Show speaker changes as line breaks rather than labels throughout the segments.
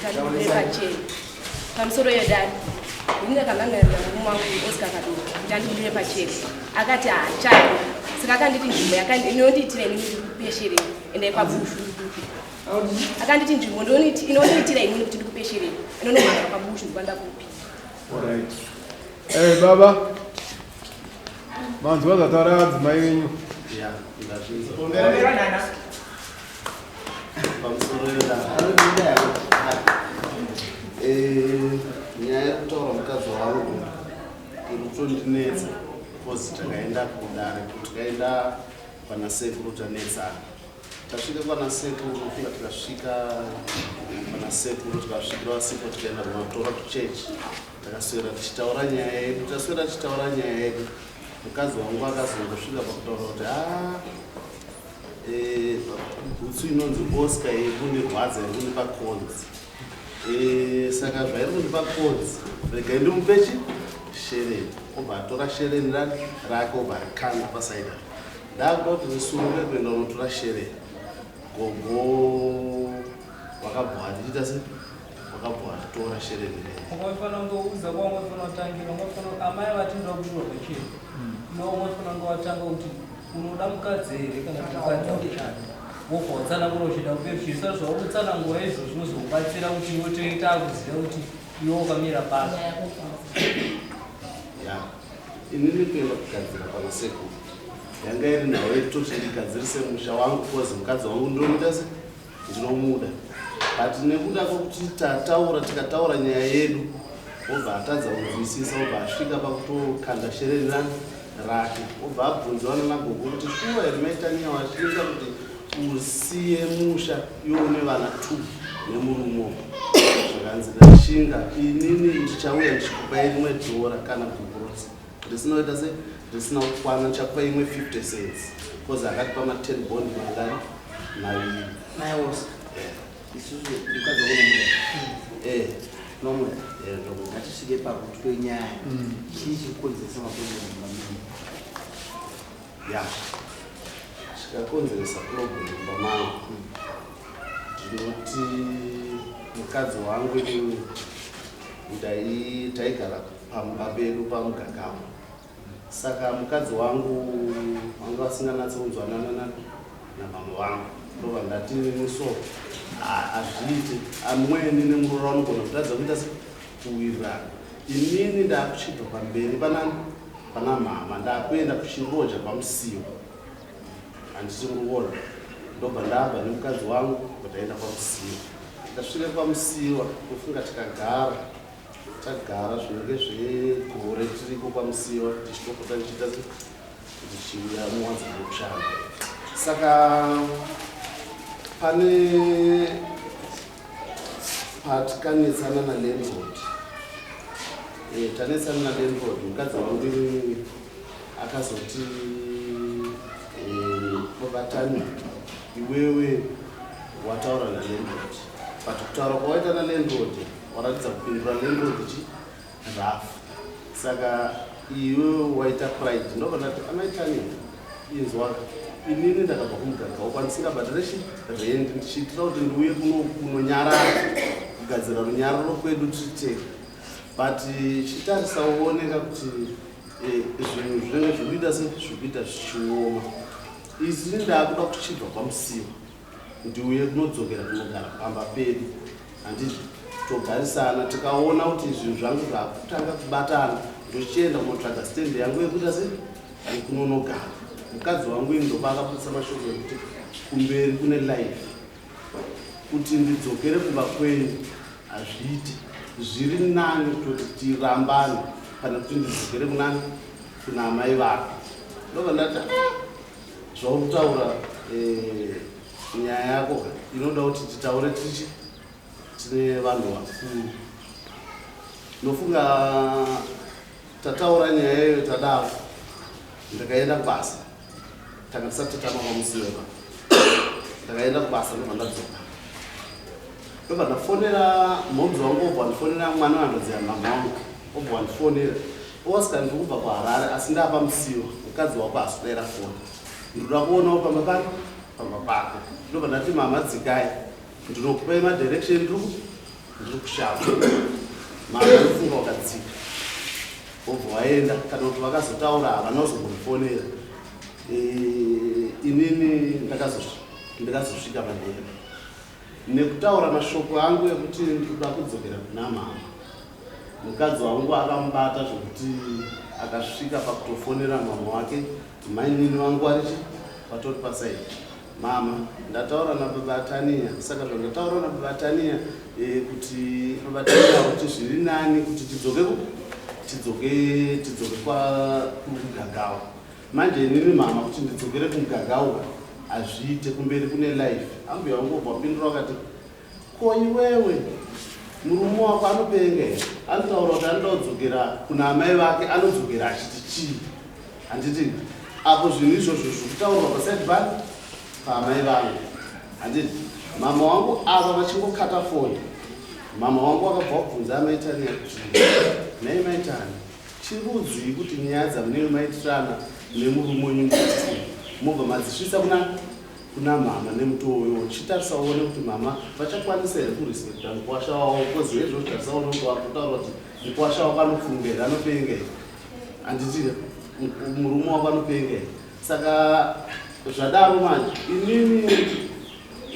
Kuti andibudire pachena pamusoro yedare. Ini ndakamhangarira murume wangu Oscar Kadoro kuti andibudire pachena. Akati haachadi. Saka akanditi nzvimbo inondiitira inini ndikupesherei endai kwaBushu. Akanditi nzvimbo inondiitira inini kuti ndikupesherei inonomhangara kwaBushu ndikwandakupi.
Alright. Eh baba. Manzwa zvataura adzimai venyu.
Ya, ndazvinzwa. Pamusoro eh, nyaya yekutaura mukadzi wangu iri kutondinetsa because takaenda kudare tikaenda pana sekuru tanetsana. Tasvika kwana sekuru kunga tikasvika pana sekuru tikasvikira vasipo tikaenda kunotora kuchechi takaswera tichitaura nyaya yedu taswera tichitaura nyaya yedu mukadzi wangu akazongosvika pakutaura kuti a ah, eh, bhutsu inonzi Oscar iri kundirwadza iri kundipa konzi eh, saka zvairi kundipa konzi regai ndimupe chi shereni obva atora shereni rake obva arikanda pasaida Ndakuda kuti ndisununguke kuenda kunotora shereni. Gogo wakabva watiita se wakabva watitora shereni rei.
Ungofanira kunge uza kwa ungofanira kutangira ungofanira amai vati ndoda kutorwa chero. Iwe ungofanira kunge watanga kuti unoda mukadzi here kana kuti mukadzi auchada. Wobva watsanangura uchida kupe zviso zvauri kutsanangura izvo zvinozokubatsira kuti iwe tinenge takuziva kuti iwe wakamira papi.
Ya. Inini kuenda kugadzira pana sekuru yanga iri nhau yekutoti ndigadzirise musha wangu kozi mukadzi wangu ndinomuita se ndinomuda but nekuda kwekuti tataura tikataura nyaya yedu obva atadza kunzwisisa obva asvika pakutokanda shereni rani rake obva abvunziwa nanagogo kuti shuwa here maitaniya washinga kuti usiye musha iwe une vana two nemurume zvakanzi ndashinga inini ndichauya ndichikupai rimwe dhora kana gugurotsi risina kuita se risina kukwana ndichakupai imwe 50 cents because akatipa ma10 bond mangani maviri.
Maiwosa isusu mukadzi wako nomuda?
Eh.
Nomuda?
Eh, ndomuda.
Ngatisvike pakuti kwenyaya, chii chiri kukonzeresa maproblem mumba menyu?
Ya, chikakonzeresa problem mumba mangu ndinoti mukadzi wangu inini taigara pamba pedu pamugagamo. Saka mukadzi wangu vanga vasinganatsi kunzwanana namama vangu. Ndobva ndati inini so hazviiti, amweni nemuroora unogona kutadza kuita se kuwirirana. Inini ndakuchibva pamberi panani pana mama, ndakuenda kuchiroja kwaMusiwa, handiti muruona? Ndobva ndabva nemukadzi wangu, ndaenda kwaMusiwa. Ndasvika kwaMusiwa, tofunga tikagara, tagara zvinenge zvegore tiriko kwaMusiwa, tichitopota ndichiita se ndichiuya muwanza nekushanda. Saka pane patikanetsana nalandlord. Tanetsana nalandlord, mukadzi wangu inini akazoti, "Babatani, iwewe wataura nalandlord, but kutaura kwawaita nalandlord waratidza kupindura landlord chi rafu, saka iwewe waita pride." Ndobva ndati, "Amaitani, inzwa, inini ndakabva kumugagao kwandisingabhadhareshi rendi ndichiitira kuti ndiuye kuno kunonyarara, kugadzira runyararo kwedu tiri tega. But chitarisa uoneka kuti zvinhu zvinenge zviri kuita se zviri kuita zvichioma. Izini ndaakuda kuchibva kwaMusiwa ndiuye kunodzokera kunogara pamba pedu, handiti? Togarisana, tikaona kuti zvinhu zvangu zvakutanga kubatana, ndochienda kunotsvaga stendi yangu yekuita se yekunonogara." Mukadzi wangu ini ndopaakabudisa mashoko ekuti kumberi kune life, kuti ndidzokere kumba kwenyu hazviiti, zviri nani kutoti tirambane pane kuti ndidzokere kunani kuna amai vako. Ndobva ndati, "Ah, zvauri kutaura, nyaya yako inoda kuti titaure tichi tine vanhu vakuru." Nofunga tataura nyaya iyoyo, tadaro, ndakaenda kubasa. Tanga tisati tatama kwaMusiwa, ndakaenda kubasa, ndobva ndadzoka, ndobva ndafonera mhomzi wangu, obva wandifonera mwana wandodziya mama wangu, obva wandifonera, "Oscar, ndiri kubva kuHarare asi ndapa Musiwa, mukadzi wako haasi kudaira foni, ndinoda kuonawo pamba pano pamba pako." Ndobva ndati, "Mama, dzikai, ndinokupai madirection, ndiri Ndiri kushava. Mama anofunga wakadzika. Wobva waenda kana kuti vakazotaura havana kuzombomufonera. Eh, inini ndakazosvika manheru. Nekutaura mashoko angu ekuti ndikuda kudzokera kuna mama. Mukadzi wangu akamubata zvekuti akasvika pakutofonera mama wake mainini vangu varichi vatori pasaidi. Mama, ndataura nababa Tania, saka zvandataura nababa Tania e, kuti baba Tania kuti zviri nani kuti tidzoke ku tidzoke tidzoke kwa kumugagawa. Manje inini mama kuti ndidzokere kumugagawa hazviite kumberi kune life. Ambuya wangu wabva wapindura wakati ko iwewe murume wako anopenga here? Anotaura kuti anoda kudzokera kuna amai vake, anodzokera achiti chii? Handiti apo zvinhu izvozvo zviri kutaurwa paside pa paamai vangu. Handiti mama wangu ava vachingokata foni, mama wangu wakabva wabvunza amai Tania kuti nhai mai Tania, chirudzii kuti nyaya dzamunenge maitirana nemurume wenyu muti mobva madzisvitsa kuna mama nemutoo uyo chitarisa uone kuti mama vachakwanisa here kurespekta mukwasha wavo because hezvo tarisa uone kuti wakutaura kuti mukwasha wako anofunga here anopenga here handiti murume wako anopenga here saka zvadaro manje inini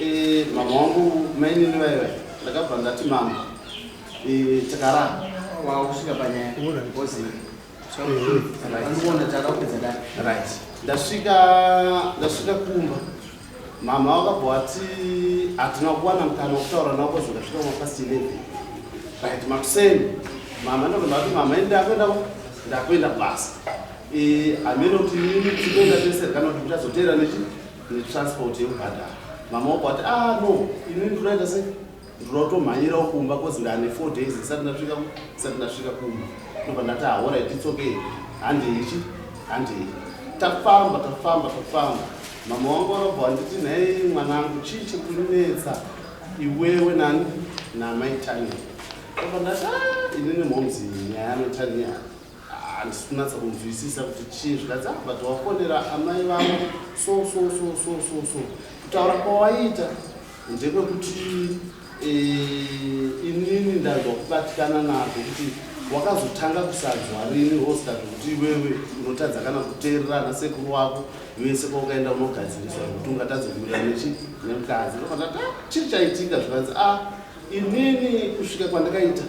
eh, mama wangu mainini vai vai ndakabva ndati mama eh, takarara
wakusvika panyaya because andikuona takapedza dai
right ndasvika kumba mama wakabva wati hatina kuwana mukana wekutaura navo cause ndasvika kumapast 11 right makuseni mama ndobva ndati mama ini ndakuenda kubasa hameno kuti inini tikuenda tese kana kuti muchazoteera nechi netransport yekubhadhara mama wabva wati ah no inini ndinoenda sei ndinoda kutomhanyirawo kumba cause ndane 4 days ndisati ndasvika kumba ndobva ndati ah alright it's okay handei chi handei tafamba tafamba tafamba mama wangu vakabva vanditi nhai mwanangu chii chiri kunetsa iwewe nani namai Tania ndobva ndati ah inini mhomzi nyaya yamai Tania handisi kunatsa kunzwisisa kuti chii zvikanzi ah but wafonera amai vangu so so so so so so kutaura kwawaita ndekwekuti eh, inini ndanzwa kubatikana nazvo kuti wakazotanga kusanzwa rini Oscar zvekuti iwewe unotadza kana kuteerera ana sekuru wako vese kwaukaenda unogadzirisa zvekuti ungatadza kuwirirana nechi nemukadzi ndobva ndati ah chii chaitika zvikanzi ah inini kusvika kwandakaita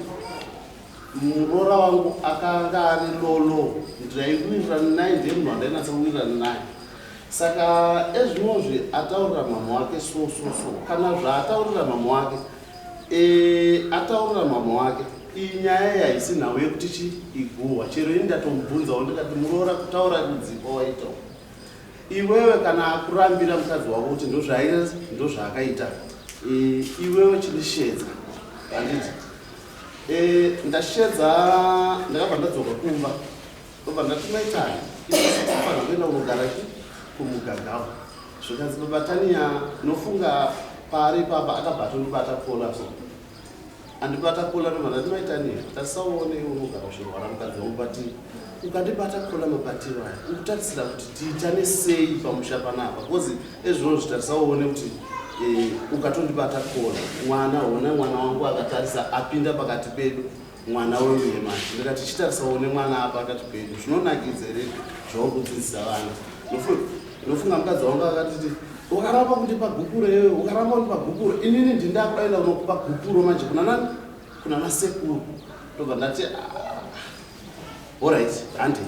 muroora wangu akanga ari lolo ndaiwirirana naye ndiye munhu wandainatsa kuwirirana naye saka ezvinozvi ataurira mama wake so so so kana zvaataurira mama wake e, ataurira mama wake iyi nyaya yaisi nhau yekuti chi iguhwa chero ini ndatomubvunzawo ndikati muroora kutaura rudziko waitawo iwewe kana akurambira mukadzi wako kuti ndozvaakaita e, iwewe chindishedza handiti e, ndashedza ndakabva ndadzoka kumba ndobva ndati maitani isusu kuenda kunogara chi kumugagawa zvikanzi baba Tania nofunga paari ipapa akabva atondibata collar so andibata collar ndobva ndati maitania tarisaone unogara uchirwara mukadzi wangu but ukandibata collar mabatiro aya ukutarisira kuti tiitane sei pamusha panapa because ezvinozvi tarisaone kuti eh, ukatondibata collar mwana hona mwana wangu akatarisa apinda pakati pedu mwana weuye manje ndikati chitarisawo nemwana apa akati pedu zvinonakidza here zvauri kudzidzisa vana nofunga mukadzi wangu akatiti ukaramba kundipa gupuro iyoyo ukaramba kundipa gupuro inini ndindakudaenda unokupa gupuro manje kuna nani kuna nasekuru ndobva ndati ah, alright handei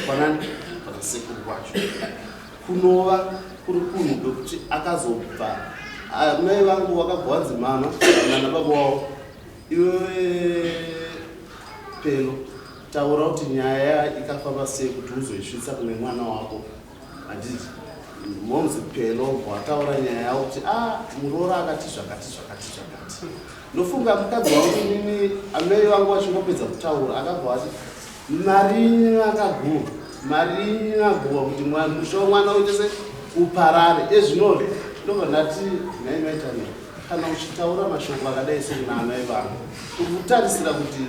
kwanani pana sekuru kwacho kunova kuri kunhu kwekuti akazobva mai vangu vakabva wanzi mama nana baba wavo iwewe pelo taura kuti nyaya ikafamba sei kuti uzoisvitsa kune mwana wako handiti monzi pelo wataura nyaya yavo kuti a muroora akati zvakati zvakati zvakati ndofunga mukadzi wangu inini amai vangu vachingopedza kutaura akabva vati mari akaguwa mari aguwa kuti musha womwana uite se uparare ezvinori ndobva ndati nhai maitani kana uchitaura mashoko akadai sekuna amai vangu uri kutarisira kuti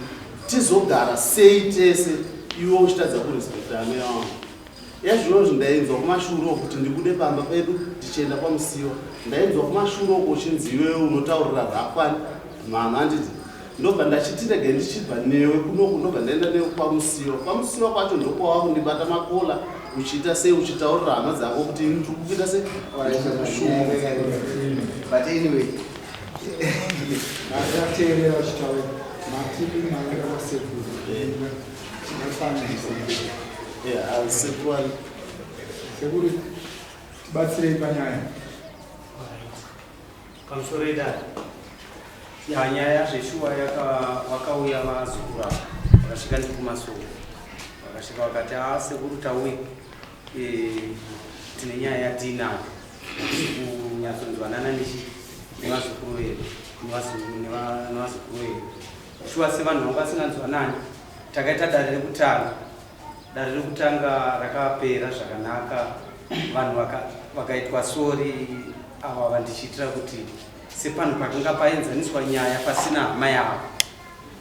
tizogara sei tese iwe uchitadza kurespekta amai vangu ezvinozvi ndainzwa kumashure uko kuti ndibude pamba pedu tichienda kwamusiwa ndainzwa kumashure uko uchinzi iwewe unotaurira rafani Mama handiti ndobva ndachiti rege ndichibva newe kunoku ndobva ndaenda newe kwamusiwa. Kwamusiwa kwacho ndokwava kundibata makola uchiita sei uchitaurira hama dzako kuti ini ndiri kukuita sei ndiri
kushunga. But anyway,
Ndateerera uchitaura matiri maenda kwasekuru.
Yeah, sekuru ari.
Sekuru tibatsirei panyaya.
Pamusoro idare. Ya nyaya zveshuwa yaka vakauya vazukuru ava vakasvika ndikumasowe vakasvika vakati a sekuru tauya e, tine nyaya yatiinayo kunyatsonzwanana nechi nevazukuru vedu nevazukuru vedu shuwa sevanhu vanga vasinganzwanani takaita dare rekutanga Dare rekutanga rakapera zvakanaka vanhu vakaitwa sori ava vandichiitira kuti sepanhu pakanga paenzaniswa nyaya pasina hama yavo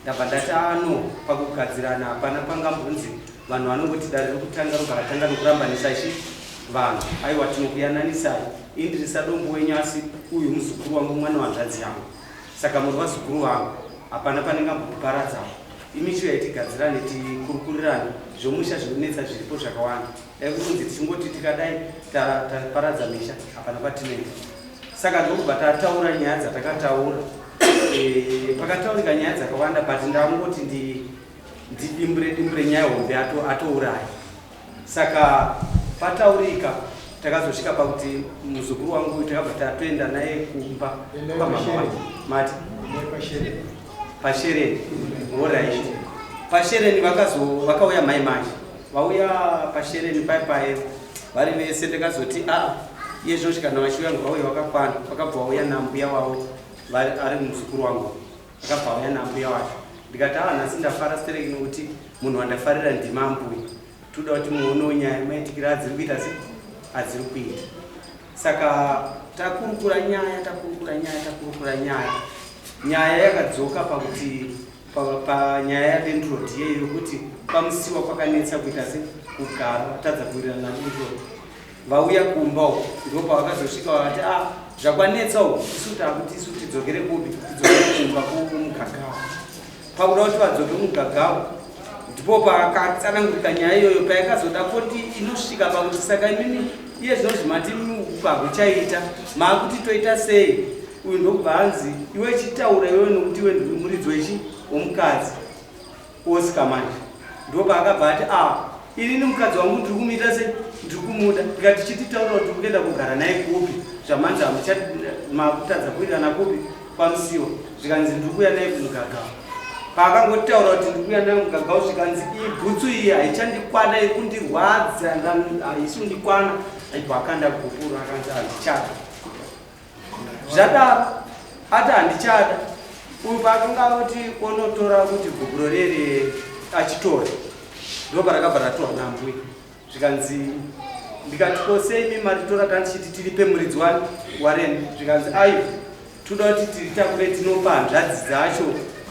ndabva ndati ano ah, pakugadzirana hapana pangambonzi vanhu vanongoti dare rekutanga robva ratanga nokurambanisa chi vanhu aiwa tinokuyananisai indirisa dombo wenyu asi uyu muzukuru wangu mwana wanzvadzi yangu Saka muri vazukuru vangu, hapana pandingambokuparadza. Imi chiuyai tigadzirane tikurukurirane zvomusha zvinonetsa zviripo zvakawanda. Dai kunzi tichingoti tikadai taparadza misha hapana kwatinoenda. Saka ndokubva tataura nyaya dzatakataura. E, pakataurika nyaya dzakawanda but ndangoti ndidimbure dimbure nyaya hombe atouraya. Saka pataurika takazosvika pakuti muzukuru wangu uyu takabva tatoenda naye kumba kwamama wake mati pashereni orit pashereni vakazo vakauya mai manje vauya pashereni pai paye vari vese ndakazoti a ah, iye zvino kana vachiuya ngavauya vakakwana vakabva vauya nambuya wavo ari muzukuru wangu Akabva auya naambuya wacho ndikati aa nhasi ndafara stereki nokuti munhu wandafarira ndima ambuya toda kuti muonewo nyaya maitikiro adziri kuita se adziri kuita saka takurukura nyaya takurukura nyaya takurukura nyaya nyaya yakadzoka pakuti panyaya yalandlord iyeyo yokuti pamusiwa kwakanetsa kuita se kugara vatadza kuwirirana nalandlord Vauya kumba uko ndipo pavakazosvika vakati ah zvakwanetsa uko isu takuti isu tidzokere kupi tidzokere kumba kumugagawo pakuda kuti vadzoke mugagawo ndipo pakatsanangurika nyaya iyoyo payakazoda koti inosvika pakuti saka imimi iye zvino zvimati hakuchaita maakuti toita sei uyu ndokubva anzi iwe chitaura iwewe nokuti iwe ndiwe muridzi wechi womukadzi Oscar manje ndopaakabva ati ah inini mukadzi wangu ndiri kumuita se ndiri kumuda ndikati chititaura kuti kuenda kugara naye kupi zvamanzi hamuchamakutadza kuwirirana kupi kwamusiwa zvikanzi ndiri kuuya naye kumugagao paakangotaura kuti ndiri kuuya naye kumugagao zvikanzi iyi bhutsu iyi haichandikwana iri kundirwadza haisi kundikwana aibva akanda gupuro akanzi handichada Zvadaro ati handichada uyu paakanga oti onotora kuti gupuro rere achitora ndoparakabva ratorwa nambuya zvikanzi ndikati ko sei imi maritora kandichiti tiripe muridzi wani wareni zvikanzi aiwa toda kuti tiritakure tinopa hanzvadzi dzacho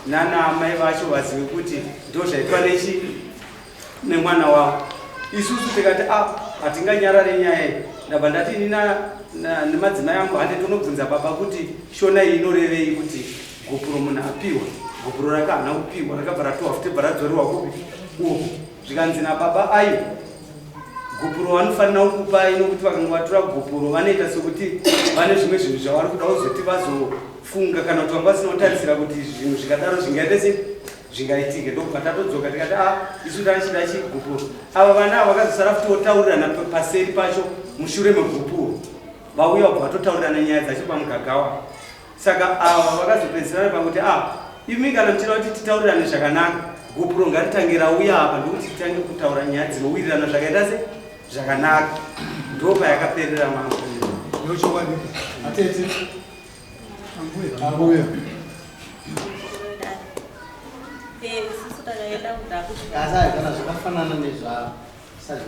nana amai vacho vazive kuti ndozvaitwa nechi nemwana wavo isusu tikati a ah, hatinganyarare nyaya iyi ndabva ndati ini nemadzimai angu hande tonobvunza baba kuti shona iyi inorevei kuti gupuro munhu apiwa gupuro rake haana kupiwa rakabva ratowa futi bva radzorerwa kupi uku zvikanzi nababa ayo gupuro vanofanira kukupai nokuti vakanga vatora gupuro vanoita sekuti vane zvimwe zvinhu zvavari kuda kuzoti vazofunga kana kuti vanga vasina kutarisira kuti zvinhu zvikadaro zvingaite sei zvingaitike ndokubva tatodzoka tikati a ah, isu tachida chigupuro ava vana ava vakazosara futi votaurirana paseri pacho mushure megupuro vauya vabva vatotaurirana nyaya dzacho pamugagawa saka ava vakazopedzisirana pakuti a ah, imi kana muchida kuti titaurirane zvakanaka gupuro ngaritange rauya apa ndokuti titange kutaura nyaya dzinowirirana zvakaita se zvakanaka ndopayakaperera mambo
ndochokwadi atete Ambuya.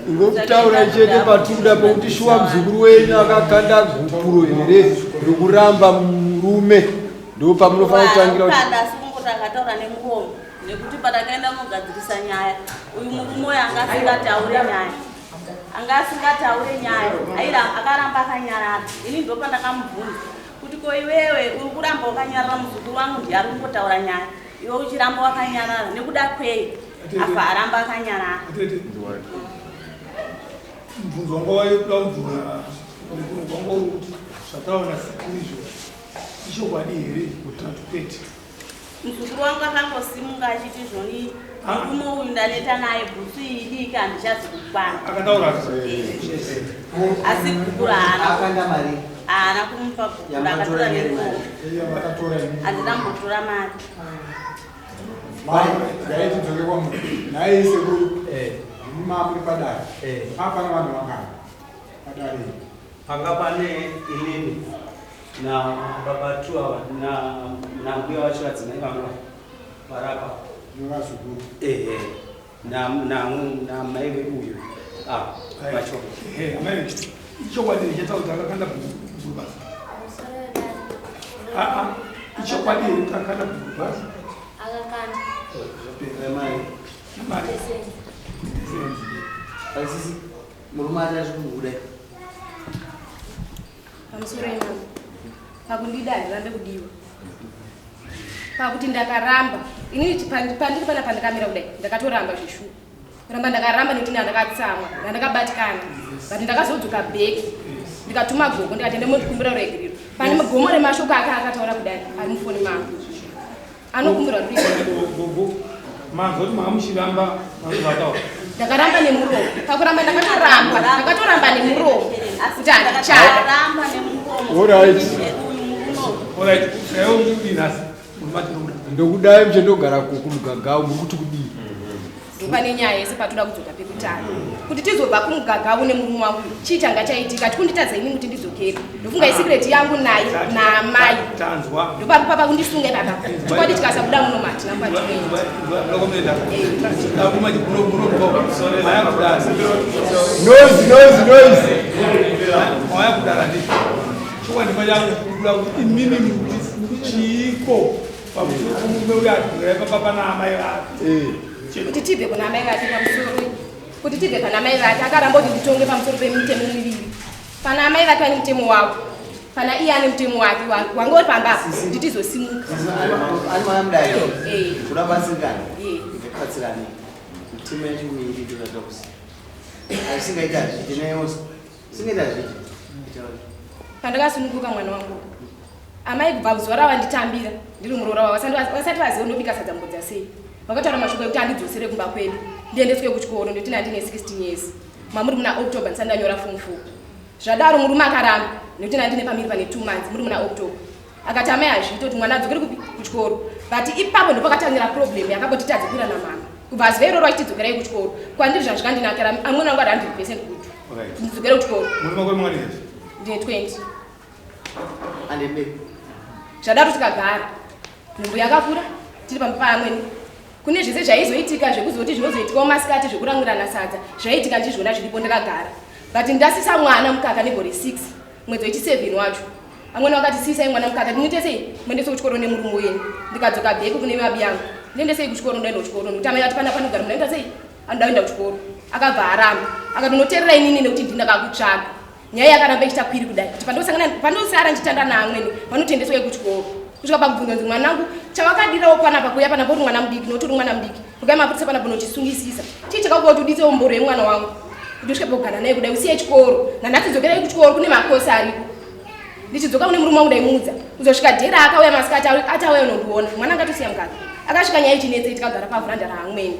Ngokutaura chete patikuda pokuti shuwa muzukuru wenyu akakanda gupuro here rokuramba murume ndo pamunofanira kutangira
kuti asi kungoti akataura nemuromo nekuti patakaenda kunogadzirisa nyaya uyu murume uyu anga asingataure nyaya anga asingataure nyaya aira akaramba akanyarara ini ndopandakamubvunza kuti Ko iwewe uri kuramba wakanyarara, muzukuru wangu ndiye ari kungotaura nyaya, iwe uchiramba wakanyarara nekuda kwei? Afa aramba akanyarara.
Mubvunzo wanga waida kubvunza nekuno kwanga uri kuti zvataona sekuru izvo ichokwadi here kuti kwete?
Muzukuru wangu akangosimuka achiti zvoni murume uyu ndaneta naye, bhutsu iyi diki handichazi kukwana.
Akataura.
Asi gupuro haana.
Akanda mari.
Haana kumupa gupuro, akatora
Yamakatora nyari
nemuromo.
mari.
Vakatora ini.
Handina mbotora mari.
Mai, ngaitidzoke kwamuri. Nhai sekuru, imi muri padare. Pane vanhu vangani padare iri?
Panga pane inini nababa tu ava nambuya vacho, vadzimai vangu varapa.
Nevazukuru.
Ehe, namai uyu vacho.
Amai, ichokwadi here chataura kuti akakanda gupuro basa? Aa, ichokwadi here kuti akakanda gupuro basa?
Akakanda.
Mari.
Mari.
Asisi murume ati ari kubuda.
Pamusoro imamo, pakundida handirambe kudiwa, pakuti ndakaramba inini pandiri pana pandakamira kudai, ndakatoramba zveshuwa. Kuramba ndakaramba nekuti ndandakatsamwa, ndandakabatikana, but ndakazodzoka back, ndikatuma gogo, ndikati ndemondikumbira ruregerero. Pane gomo remashoko ake akataura kudai ari mufoni mangu, anokumbirwa ruregerero.
Gogo, manzwa kuti manga muchiramba mazvataura?
Ndakaramba nemuromo. Pakuramba ndakatoramba, ndakatoramba nemuromo kuti handichada.
Ramba nemuromo.
Alright.
Uyu murume uyu.
Alright, saiwo ndikudii nhasi? Murume atinokuda.
Ndokudai muchendogara kumugagau, muri kuti kudii?
Ndopane nyaya yese patoda kudzoka pekutanga, kuti tizobva kumugagau nemurume wangu, chii changa chaitika chikunditadza ini kuti ndidzokere? Ndofunga isecret yangu naye naamai.
Tanzwa.
Ndopapa kundisunga ipapa, chokwadi chikasabuda muno matina kwatinoenda.
Noise, noise, noise.
Maya kudara, ndi chokwadi changu kuda kuti imimi mukuti chiiko pamusoro pomurume uyo adhura ipapa pana amai vake?
Kuti tibve kuna amai vake, pamusoro kuti tibve pana amai vake, akaramba kuti nditonge pamusoro pemitemo miviri. Pana amai vake vane mutemo wavo, pana iye ane mutemo wake wanga uri pamba apa, kuti tizosimuka.
Ani maya mudai.
Eh.
Kuda batsirikana.
Eh.
Ngatibatsirane. Mitemo yacho miviri toda kusi. Asingaita hazviiti nayewoso. Singaita hazviiti.
Pandakasununguka mwana wangu, amai kubva zuva ravanditambira ndiri muroora wavo, vasati vaziva ndobika sadza mbodza sei, vakataura mashoko ekuti andidzosere kumba kwedu, ndiendeswe kuchikoro. Ndoti ndandine 16 years, mamuri muna October, ndisati ndanyora form 4. Zvadaro murume akaramba nekuti ndandine pamiri pane 2 months, muri muna October. Akati amai hazviiti kuti mwana adzokere kupi? Kuchikoro. But ipapo ndopakatangira problem yakambotitadza kuira namama. Kubva zuva iroro vachitidzokerai kuchikoro, kwandiri zvazvikandinakira. Amweni angu ari 100% good ndidzokere kuchikoro.
Muri makore mangani?
Ndine 20.
Andemberi.
Zvadaro tikagara, nhumbu yakakura tiri pamba paamweni. Kune zvese zvaizoitika zvekuzoti zvinozoitikawo masikati zvekuramwirana sadza, zvaiitika ndichizviona zviripo ndakagara. But ndasisa mwana mukaka negore 6, mwedzi wechi7 wacho, amweni vakati sisai mwana mukaka, ndinoite sei? Muendese kuchikoro nemurume wenyu. Ndikadzoka back kune mabi yangu, ndiendesei kuchikoro, ndoenda kuchikoro nekuti amai vati pana panogara munoenda sei, anoda kuenda kuchikoro. Akabva aramba, akati unoteerera inini nekuti ndini ndakakutsvaga. Nyaya yakaramba ichitakwiri kudai kuti pandosangana pandosara ndichitanda naamwene vanotendeswa kuchikoro, kusvika pakubvunza kunzi mwanangu chawakadirawo panapa kuuya panapa uri mwana mudiki, nokuti uri mwana mudiki, ukai mapurisa panapa unochisungisisa. Chii chakakupa kuti uditsewo mboro yemwana wangu kuti usvike pokugara naye kudai, usiye chikoro? Nanhasi dzokerai kuchikoro, kune makosi ariko. Ndichidzoka kune murume wangu, ndaimuudza kuzosvika dhera akauya masikati, ati auya unondiona mwana angatosiya mukaka. Akasvika nyaya ichinetsei, tikagara pavhuranda raamwene.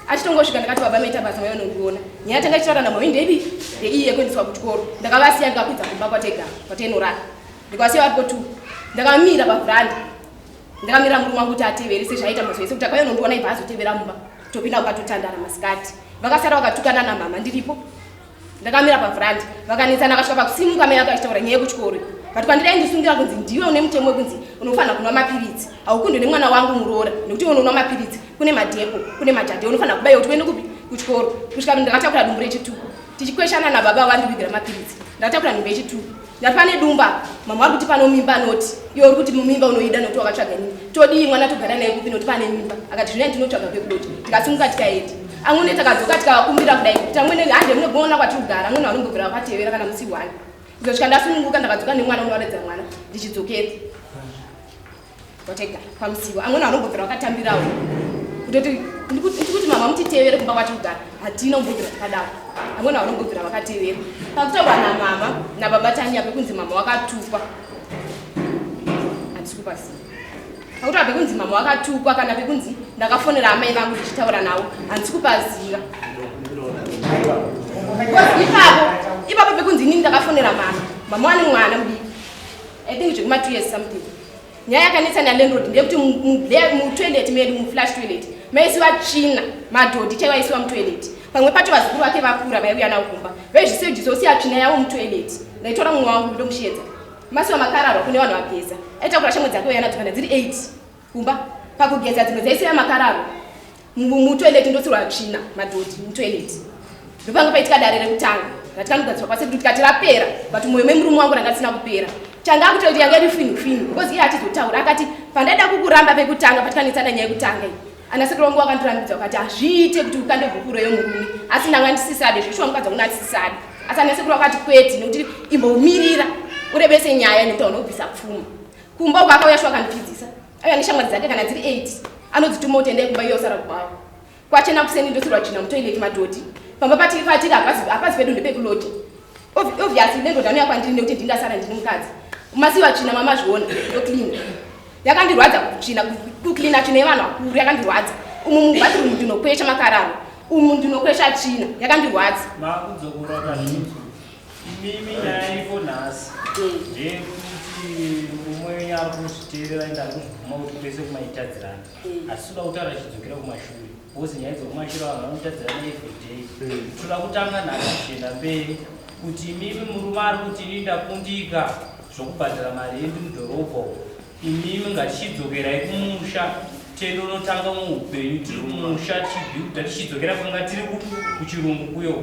Achitongosvika ndakati, "Baba, maita basa, mauya unondiona." Nyaya tanga ichitaura namamai ndeipi? Ndeiyi yekuendeswa kuchikoro. Ndakavasiya, ndikakwidza kumba kwategara kwatainorara, ndikavasiya varipo tu. Ndakamira pavhuranda, ndakamira murume wangu kuti atevere sezvaita mazuva ese, kuti akauya unondiona ibva azotevera mumba, topinda ukatotandara masikati. Vakasara vakatukana namama ndiripo, ndakamira pavhuranda. Vakanetsana, akasvika pakusimuka mai vake vachitaura nyaya yekuchikoro. But kwandidai ndisungira kunzi ndiwe une mutemo wekunzi unofanira kunwa mapiritsi, haukundwe nemwana wangu muroora nekuti iwe unonwa mapiritsi, kune madhepo, kune majadhe, unofanira kubaiwa kuti uende kupi? Kuchikoro. Kusvika ndakatakura dumbu rechituku, tichikweshana nababa vandivigira mapiritsi. Ndakatakura nhumbu yechituku, ndati pane dumba, mama vari kuti pano mimba noti iwe uri kuti mimba unoida nokuti wakatsvaga nini. Todii? Mwana togara naye kupi nokuti pane mimba? Akati zvino ndinotsvaga kwekudoti. Tikasimuka tikaenda, amwene takadzoka, tikavakumbira kudai kuti amwene hande munogona kwatiri kugara. Amwene vanombobvira vakatevera kana musi one. Kuzosvika ndasununguka ndakadzoka nemwana unowaridza mwana ndichidzokera kwataigara pamusiwo. Amweni vanombobvira vakatambirawo kutoti ndikuti mama mutitevere kumba kwatiri kugara, hatina kumbobvira takadaro. Amweni vanombobvira vakatevera pakutaurwa namama nababa Tanya pekunzi mama wakatukwa, handisi kupaziva pakutaura pekunzi mama wakatukwa kana pekunzi ndakafonera amai vangu ndichitaura navo, handisi kupaziva. Because ipapo ipapo pekunzi inini ndakafonera mama, mama wane mwana mudiki, I think zvekuma 2 years something. Nyaya yakanetsa nalandlord ndeyekuti mutoilet medu, muflush toilet maisiwa tsvina, madhodhi chaiwo aisiwa mutoilet. Pamwe pacho vazukuru vake vakura vaiuya navo kumba vaizvisejisa osiya tsvina yavo mutoilet. Ndaitora mumwe wangu ndomushedza masiwa makararwa kune vanhu vageza, aitakura shamwe dzake uya nadzo kana dziri 8 kumba pakugeza, dzimwe dzaisiya makararwa mutoilet, ndosirwa tsvina, madhodhi mutoilet. Ndopanga paitika dare rekutanga ratikanogadzirwa kwasekuru, tikati rapera, but mwoyo memurume wangu ranga risina kupera. Changa akutoti yanga iri finu finu because iye achizotaura akati pandaida kukuramba pekutanga patikanetsana nyaya yekutanga iyi, ana sekuru vangu vakandirambidza vakati hazviite kuti ukande gupuro yemurume, asi ndanga ndisisade zveshuwa mukadzi wangu ndisisade. Asi ana sekuru vakati kwete, nekuti imbomirira urebese nyaya nekuti hauna pfuma kumba uko. Akauya shuwa akandipfidzisa, auya neshamwari dzake kana dziri 8, anodzituma kuti endai kumba, iye osara kumbawo. Kwachena kuseni ndosirwa tsvina mutoilet, madhodhi. Pamba patiri patiri hapazi pedu, ndepekuloja. Obviously landlord anouya kwandiri nekuti ndindasara ndini mukadzi. Masiwa tsvina, mamazviona, ndocleana. Yakandirwadza tsvina, kucleana tsvina yevanhu vakuru yakandirwadza. Umu mubathroom ndinokwesha makararwa, umu ndinokwesha tsvina, yakandirwadza.
Makudzokorora kazhinji. Imimi nyaya iripo nhasi ndeyekuti murume wenyu ari kuzviteerera ende ari kuzvibvuma kuti kwese kumaitadzirana, asi toda kutaura chidzokera kumashure because nyaya dzokumashure vanhu vanotadzirana everyday. Toda kutanga nhasi tichienda mberi kuti imimi murume ari kuti inini ndakundika zvokubhadhara mari yedu mudhorobha, imimi ngatichidzokerai kumusha, tendonotanga muupenyu tiri kumusha, tichibuilda tichidzokera kwanga tiri kuchirungu kuyo.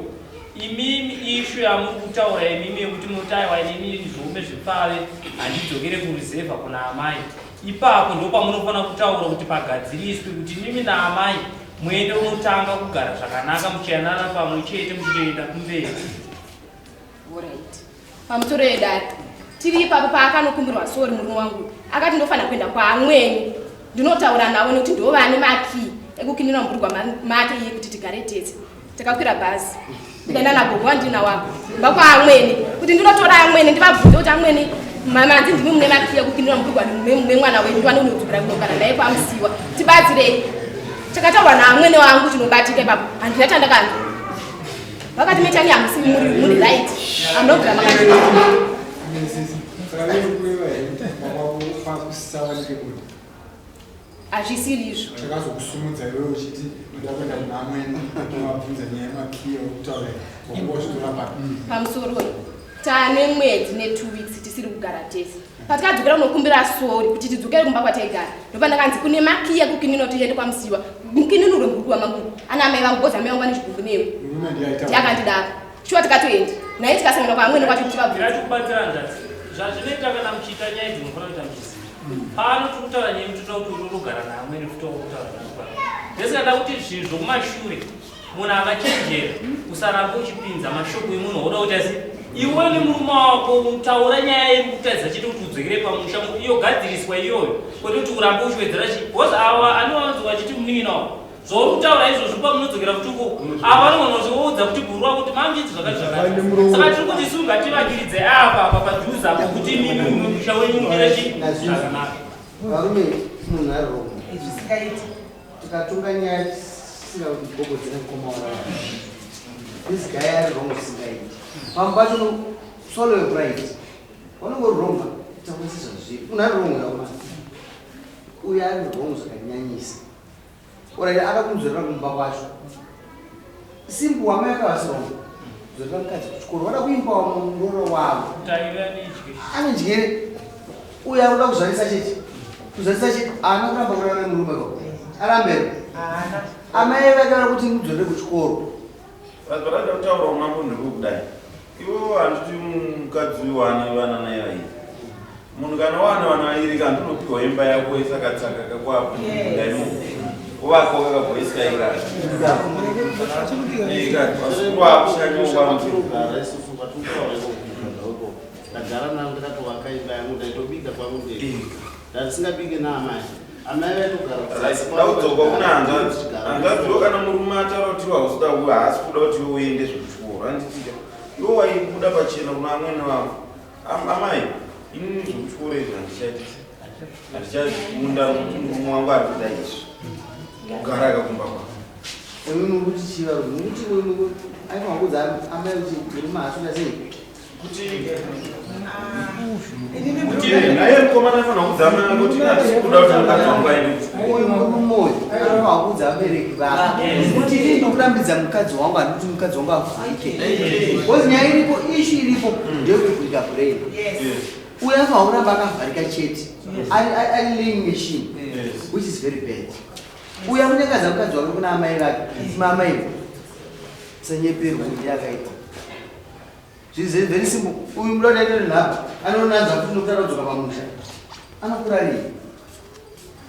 Imimi issue yamuri kutaura imimi yekuti munoti aiwa inini zviume zvipfave handidzokere kuruzevha kuna amai, ipapo ndo pamunofanira kutaura kuti pagadziriswe kuti imimi naamai muende unotanga kugara zvakanaka muchiyanana pamwe chete muchitoenda kumberi.
Alright. Pamusoro yedare tiri ipapo, paakanokumbirwa sorry murume wangu akati ndofanira kuenda kwaamweni ndinotaura navo nekuti ndo vane makii ekukinira mubhurugwa make iye kuti tigare tese. Takakwira bhazi ndikaenda nagogo wandina wako kumba kwaamwene kuti ndinotora amwene ndivabvunze kuti amwene mamanzi ndimi mune makii ekukinira mubhurugwa memwana wenyu, ndiwane unodzokera kunogara naye kwamusiwa, tibatsirei. Chakataurwa naamwene wangu chinobatika ipapo handina chandakanzwa. Vakati metani hamusi muri right, hamunobvira makati.
Saka kureva here kuti makwako pakusawanike kuti
Hazvisiri izvo.
Chakazokusumudza iwewe uchiti ndoda kuenda kuna amwene unovabvunza nyaya yemakiya wekutaura wakungozvitora pa
Pamusoro, taane mwedzi ne2 weeks tisiri kugara tese. Patikadzokera kunokumbira sorry kuti tidzokere kumba kwataigara, ndopandakanzi kune makiya kukinina kuti tiende kwamusiwa mukininurwe mubhuku wamangu ana amai vangu bozi amai vangu vane zvigumbu newe.
Murume ndiye aita.
Ndiakandidaro shuwa, tikatoenda naye tikasangana kwaamwene kwacho kuti vabvunze.
Ndati kubatsira hanzvadzi zvazvinoita kana muchiita nyaya idzi munofanira kuita muchiziva. Pano tiri kutaura nyaya yekuti toda kuti unogara naamwene futi wakutaura navo. Ndosaka kuti zvinhu zvokumashure munhu akachenjera usaramba uchipinza mashoko emunhu wauda kuti asi iwe nemurume wako taura nyaya iri kutaridza chete kuti udzokere pamusha iyo gadziriswa iyoyo, kwete kuti urambe uchiwedzera chi because ava anowanzwa achiti munin'ina wako zvauri kutaura izvozvo pamunodzokera futi uko ava vanogona kuzoudza kuti bhuru wako kuti manjidzi zvakati zvakati. Saka tiri kuti isu ngativakiridze apa apa padhuze apo kuti imimi musha wenyu mumire chi zvakanaka.
Varume, munhu ari wrong.
Zvisingaiti.
Tikatonga nyaya tisina kugogodzera mukoma wavo, this guy ari wrong zvisingaiti. Pamwe pacho no swallow your pride, vanonge uri wrong, taura sezvazviri. Munhu ari wrong yauma uyu ari wrong zvakanyanyisa. Alright, akakunzorera kumba kwacho simbu wamai akavasi wrong zorera mukadzi kuchikoro vada kuimbawa muroro wavo.
Taira nedye.
Ane njere uyu ari kuda kuzvarisa chete, kuzvarisa chete, haana kuramba kurara nemurume ko arambere.
Haana.
Amai vake vari kuti mudzorere kuchikoro.
Vanhu varada kutaura mambo ndekudai ivo handiti mukadzi uyu wane vana naye vairi. Munhu kana wane vana vairi ka ndinopiwa imba yako isakatsaka kakwapo ndaimo uvako kakabhoisika ikaka ikaka vazukuru vakushanyogwa.
Gara isusu patikutaura iko kuigara uko. Ndagara navo ndakatovaka imba yangu ndaitobika kwangu ndega. Ndandisingabike naamai. Amai vaitogara kuzasi
Right, daudzoka kuna hanzvadzi. Hanzvadzi iwe kana murume ataura kuti iwe hausi kuda haasi kuda kuti iwe uende zvekuchikoro handitika. Iwe waibuda pachena kuna amwene vako. Amai, inini zvekuchikoro izvi handichaiti. Handichazvikunda nokuti murume wangu ari kuda izvi. Kugara akakumba kwako.
Imi mukuti chii varume? Mukuti aifanira kuudza amai kuti murume haasi kuda sei?
Kuti kuti naye mukomana aifanira kuudza amai vake kuti handisi kuda kuti mukadzi wangu aende kuchikoro.
Uyu murume uyu aifanira kuudza vabereki vake kuti inini ndinokurambidza mukadzi wangu handiti kuti mukadzi wangu avhurike. Because nyaya iripo, issue iripo ndeyekuvhurika brain. Uyu aifanira kuramba akavharika chete. Ari laying machine which is very bad. Uyu akunyangadza mukadzi wake kuna amai vake. Amai sanyeperwa ndiye akaita. Zviri very simple. Uyu muda kuti aite nhapa anonanzva futi nokuti anodzoka pamusha. Anokura rini?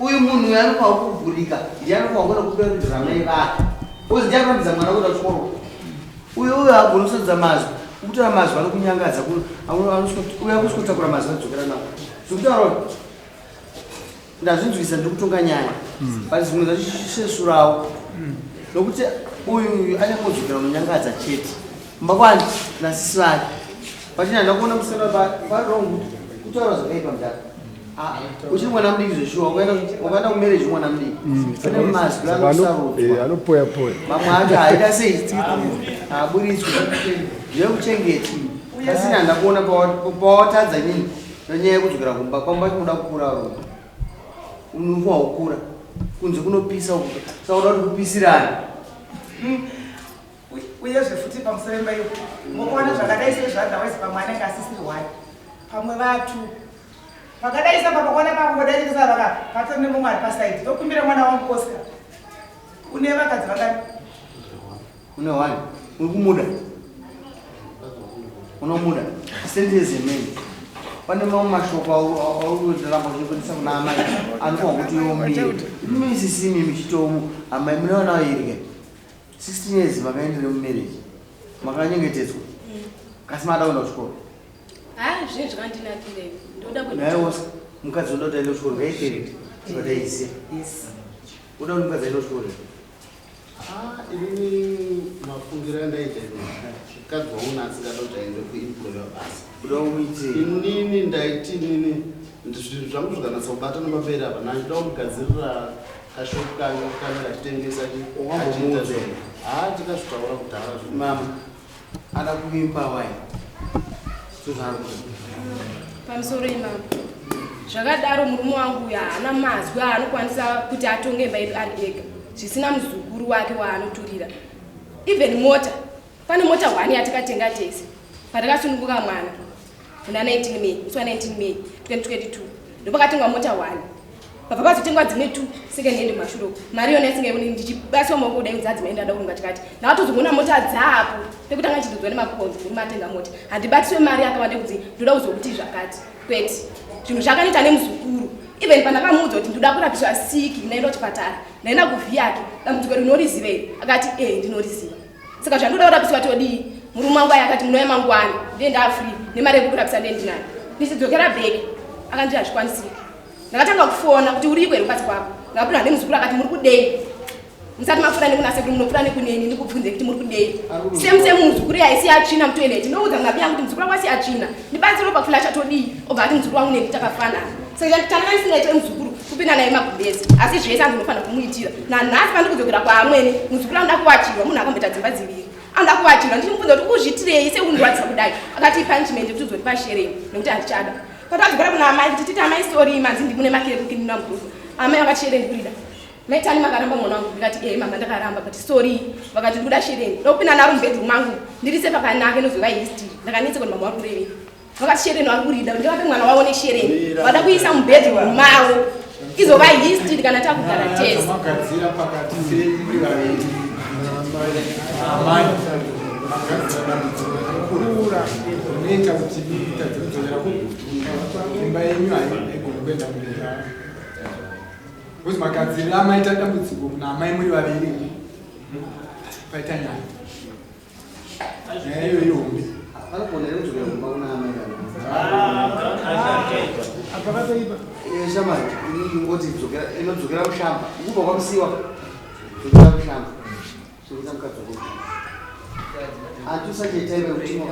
Uyu munhu uyu anofanira kuvhurika ndiye anofanira kuona kubuda kuti ramai vake. Because ndiye anorambidza mwana kuenda kuchikoro. Uyu uyu haagoni kusarudza mazwi. Ukutaura mazwi anokunyangadza uyu akusikotakura mazwi anodzokera nawo. Zvekutaura kuti ndazvinzwisa ndiri kutonga nyaya. But zvimwe zvachisesurawo. Nokuti uyu uyu achangodzokera unonyangadza chete. Kumba kwani nasisi vake. But ini handina kuona musikana parong kutaura zvakaipa mudhara. Uchiri mwana mudiki zveshuwa wakaenda kumarriage mwana mudiki. Pane mazwi anosarudzwa.
Anopoya poya.
Mamwe acho haita sei? Haaburitswi. Zvekuchengeta. Asi ini handina kuona pawatadza inini nenyaya yekudzokera kumba. Kwamba chinoda kukura varume. Unofanira kukura. Kunze kunopisa uku. Saka unoda kuti kupisirane.
Uyezve futi pamusoro imba iyo mukuona zvakadai sezvo otherwise pamwe anenge asisiri one pamwe vatu pakadai sa papakuona pakungodarikisa vaka patori nemumwe ari pasaidi tokumbira mwana wangu Oscar une vakadzi vangani?
Une one. Uri kumuda? Unomuda? Stand as a man. Pane mamwe mashoko aurikutiramba uchibudisa kuna amai anofanira kuti iwe umire. Imi sisi imi muchitomu amai mune vana vairi kai? 16 years makaendera mumarriage makanyengetedzwa kasi mada kuenda kuchikoro.
Ha, zvinhu zvakandinakira ivi. Ndoda kuenda
Naye wose mukadzi unoda kuti aende kuchikoro ngaipere tikataiziya. Unoda kuti mukadzi aende kuchikoro here?
Inini mafungiro andaita ini mukadzi wangu naasingada kuti aende kuemployiwa basa.
Uda kumuitei?
Inini ndaiti inini zvinhu zvangu zvikanatsa kubata nepamberi apa ndachida kumugadzirira kashopu kangu kange kachitengesa
Wakambomuudza here?
Haa tikazvitaura kudhara zvinhu.
Mama ada kuimba wai sozvaari kuda.
Pamusoro imama. Zvakadaro murume wangu uyu haana mazwi aanokwanisa kuti atonge imba yedu ari ega zvisina muzukuru wake waanoturira. Even mota, pane mota one yatakatenga tese patakasununguka mwana muna 19 May, musi wa 19 May 2022 ndopakatengwa mota one. Pabva pazotengwa dzimwe 2 second hand mumashure uko. Mari yona isingaoni ndichibatwa maoko kudai kunzi adzimai ndada kurunga chakati. Ndakatozoona mota dzapo pekutanga ndichizodzwa nemakonzo murume atenga mota. Handibatiswe mari yakawanda yekuti ndoda kuzokuti zvakati. Kwete. Zvinhu zvakaneta nemuzukuru. Even pandakamuudza kuti ndoda kurapiswa siki ndaenda kuchipatara. Ndaenda kuvhiyake. Dambudziko rinoriziva here? Akati eh ndinoriziva. Saka zvandoda kurapiswa todii? Murume wangu aya akati munouya mangwana. Ndiye ndafree nemari yekukurapisa ndiye ndinayo. Ndichidzokera back. Akanditi hazvikwanisiki. Ndakatanga kufona kuti uriko here kubatsi kwako. Ndakapindura nemuzukuru akati muri kudei? Musati mapfuura nekuna sekuru munopfuura nekuneni ndikubvunze kuti muri kudei. Same same muzukuru yaisi atsvina mutoilet. Ndinoudza mwabi yangu kuti muzukuru wangu asi atsvina. Ndibatsire pakuflasha todii? Obva ati muzukuru wangu neni takafanana. Saka tanga ndisingaite muzukuru kupinda naye magumbezi. Asi zvese anzi unofanira kumuitira. Nanhasi pandikudzokera kwaamwene muzukuru anoda kuwachirwa munhu akamboita dzimba dziviri. Anoda kuwachirwa ndichimubvunza kuti ukuzviitirei sei undirwadzisa kudai. Akati punishment yekuti uzondipa shereni nekuti handichada. Patadzokera kuna amai kuti titi amai sorry manzi ndimune makere kukinina mugroup. Amai vakati shereni kurida. Mai Tani makaramba mwana wangu ndikati eh mama ndakaramba but sorry vakati ndikuda shereni. Ndokupinda naro mubedroom mangu ndirise pakanaka inozova history. Ndakanetsa kuti mama vari kurevei. Vakati shereni vari kurida ndivape mwana wavo neshereni. Vada kuisa mubedroom mavo. Izova history kana takugara tese.
Magadzira pakati penyu muri vaviri amai magadzira dambudziko rakakura rinoita kuti mitadze kudzokera kugutu. Imba yenyu haigoni kuenda mberi. Because magadziriro amaita dambudziko kuna amai muri vaviri paita nyaya. Nyaya iyoyo ihombe.
Vanogona here kudzokera kumba kuna amai vavo? Shamari, ingoti dzokera, inodzokera kushamba. Kubva kwamusiwa. Dzokera kushamba. Dzokera mukadzi wako. Hanti usache time yekuti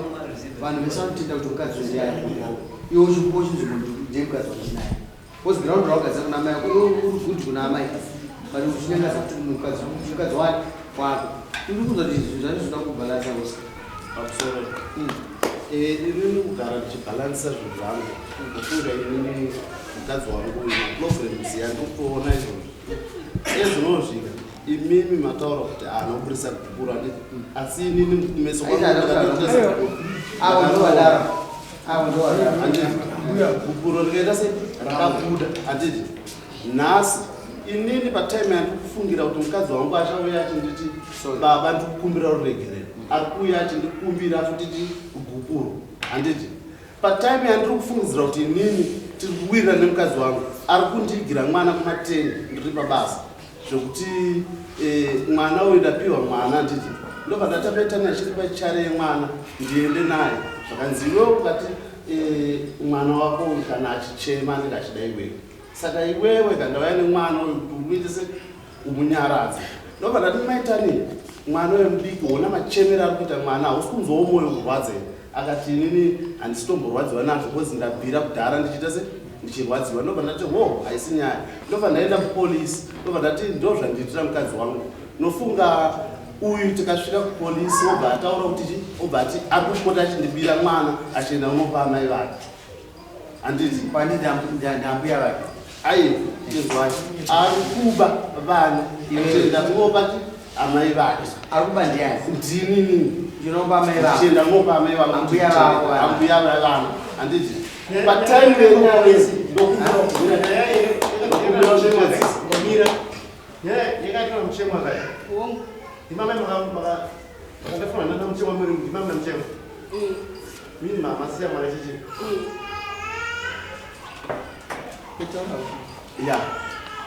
vanhu vese vanotenda kuti mukadzi uyu ndiye iwe uchipuwa chinzvimbo ndiye mukadzi wandinaye. Because ground rawagadzira kuna amai ako, iwe uri good kuna amai. But uchinyangadza kuti mukadzi mukadzi wani wako. Uri kunzwa kuti zvinhu zvacho zvinoda kubhalansa wose.
Pamusoro. Inini kugara ndichibhalansisa zvinhu zvangu. Ndofunga inini mukadzi wangu uyu maproblems yandikutoona izvozvo. Ezvinosvika imimi mataura kuti haana kuburisa gupuro handiti asi inini kumeso kwangu gupuro rikaita se rakabuda handiti. Nhasi inini patime yandikufungira kuti mukadzi wangu achauya achinditi, "Baba, ndikukumbira ruregerero," ari kuuya achindikumbira futi ti gupuro handiti. Patime yandiri kufungidzira kuti inini tiri kuwirira nemukadzi wangu, ari kundiigira mwana kuma10 ndiri pabasa, zvekuti mwana uyu ndapiwa mwana handiti. Ndobva ndatapaitana achiri pachare yemwana ndiende naye. Zvakanzi iwewe ukati mwana wako uyu kana achichema anenge achida iwewe, saka iwewe kandauya nemwana uyu kuti umuite se umunyaradze. Ndobva ndati, "Maitani, mwana uyu mudiki, wona machemero ari kuita mwana, hausi kunzwawo mwoyo kurwadza here?" Akati, "Inini handisitomborwadziwa nazvo because ndabvira kudhara ndichiita se ndichirwadziwa." Ndobva ndati, "Ho, haisi nyaya." Ndobva ndaenda kupolisi, ndobva ndati, "Ndo zvandiitira mukadzi wangu." Nofunga uyu tikasvika kupolisi, obva ataura kuti chi obva ati ari kupota achindibira mwana achienda unopa amai vake handiti.
Ndambuya vake.
Ai, chinzwai, ari kuba vana achienda kunopa chi amai vake.
Ari kuba ndiani?
Ndinini.
Ndinopa amai vako.
Ndichienda kunopa amai vako.
Ambuya vako vana.
Ambuya vana handiti. Patime yenyaya ndokumbira.
Mira, nyaya yakaitwa muchemwa kai. Ndimama makandafona nana muchemwa muri ndimama muchemwa. Mini mama siya mwana chichi.
Ya,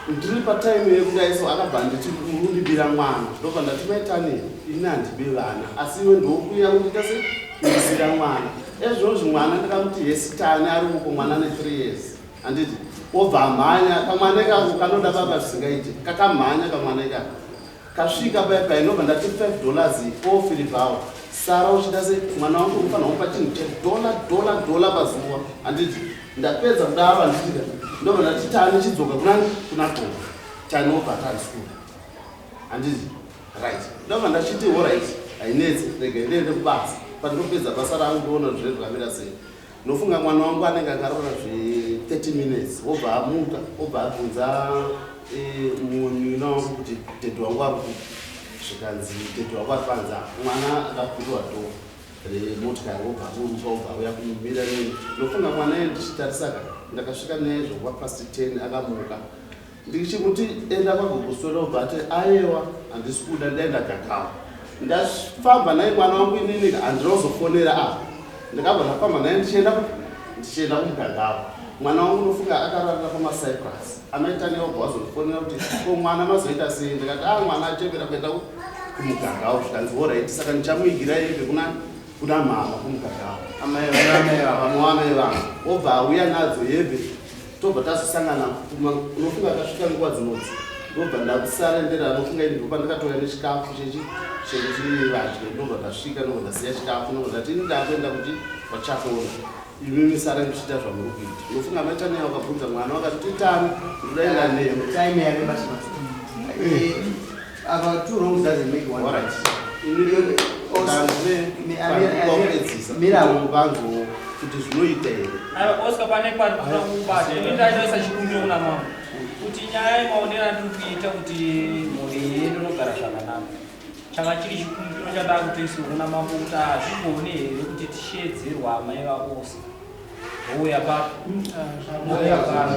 ndiri patime yekudai so akabva nditi, "Uri kundibira mwana." Ndobva ndati, "Maitani, ini handibi vana, asi iwe ndokuya kundiita se kundibira mwana." Ezvozvi mwana ndikamuti hesitani ari uko, mwana ne3 years handiti. Obva amhanya kamwana ikako kanoda baba zvisingaiti. Kakamhanya kamwana ikako kasvika paya pai. Ndobva ndati, "$5 ofiribhawo sara uchida se mwana wangu unofanira kumupa chinhu chedhola dhola dhola pazuva handiti." Ndapedza kudaro handitika, ndobva ndati, "Tani, chidzoka kunani kuna gogo." Tani obva atari school handiti. Right, ndobva ndachiti, "Alright, hainetsi, rega ndiende kubasa. Pandinopedza basa rangu ndoona zvinhu zvakamira sei." Nofunga mwana wangu anenge akarara zve30 minutes, obva amuka, obva abvunza munina wangu kuti, "Dhedhi wangu ari kupi?" Zvikanzi, "Dhedhi wangu ari panze apa." Mwana akavhurwa door remotikari, obva aburuka, obva auya kumira neni. Nofunga mwana iye ndichitarisaka, ndakasvika naye zvokuva past 10 akamuka. Ndichimuti, "Enda kwagogoswera," obva ati, "Ayewa, handisi kuda, ndaenda gakawa." Ndafamba naye mwana wangu inini, handinozofonera apa. Ndakabva ndafamba naye ndichienda kumugagawa. Mwana wangu unofunga akararira pamacyprus. Amaitani obva wazondifonera kuti, "Ko mwana mazoita sei?" Ndikati, "A, mwana achembera kuenda kumugagawa." Zvikanzi, "Alright, saka ndichamuigira yebe kuna mama kumugagawa." Vamwe vamai vangu obva auya nadzo hembe, tobva tazosangana. Unofunga akasvika nguva dzinodzi, ndobva ndakusarendera. Anofunga ini ndopa ndakatouya nechikafu chechi chekuti vadye. Ndobva ndasvika, ndobva ndasiya chikafu, ndobva ndati, "Ini ndakuenda kuti kwachakona, imimi sara muchiita zvamuri kuita." Unofunga maitani wakabvunza mwana wakati, "Titani, ndodaenda newe."
Time yareba chimasa. Apa two wrongs doesn't make one.
Alright.
Right.
Mira vangu kuti zvinoita here?
Aiwa, Oscar, pane pari kuda kubata. Ini ndaitoisa chikumbiro kuna mama kuti nyaya yemaonero andiri kuita kuti mhuri yedu inogara zvakanaka, changa chiri chikumbiro chandakutoiswa kuna mambo kuti hazvigoni here kuti tishedzerwa amai vaOscar vouya papo vouya papo.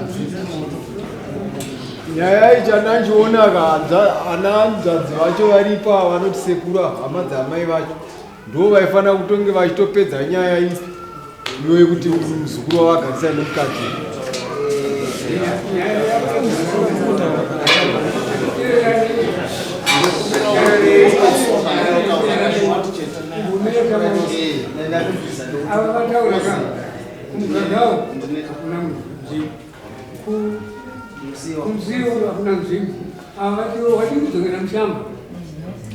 Nyaya iyi chandanchiona, ana hanzvadzi vacho varipo ava vanoti sekuru, hama dzamai vacho, ndo vaifanira kutonge vachitopedza nyaya iyi iyo yekuti muzukuru wavagarisa nemukadzi.
Ava vataura ka.
Nzvimbo. Kumusiwa hakuna nzvimbo. Ava vati wadii kudzokera mushamba.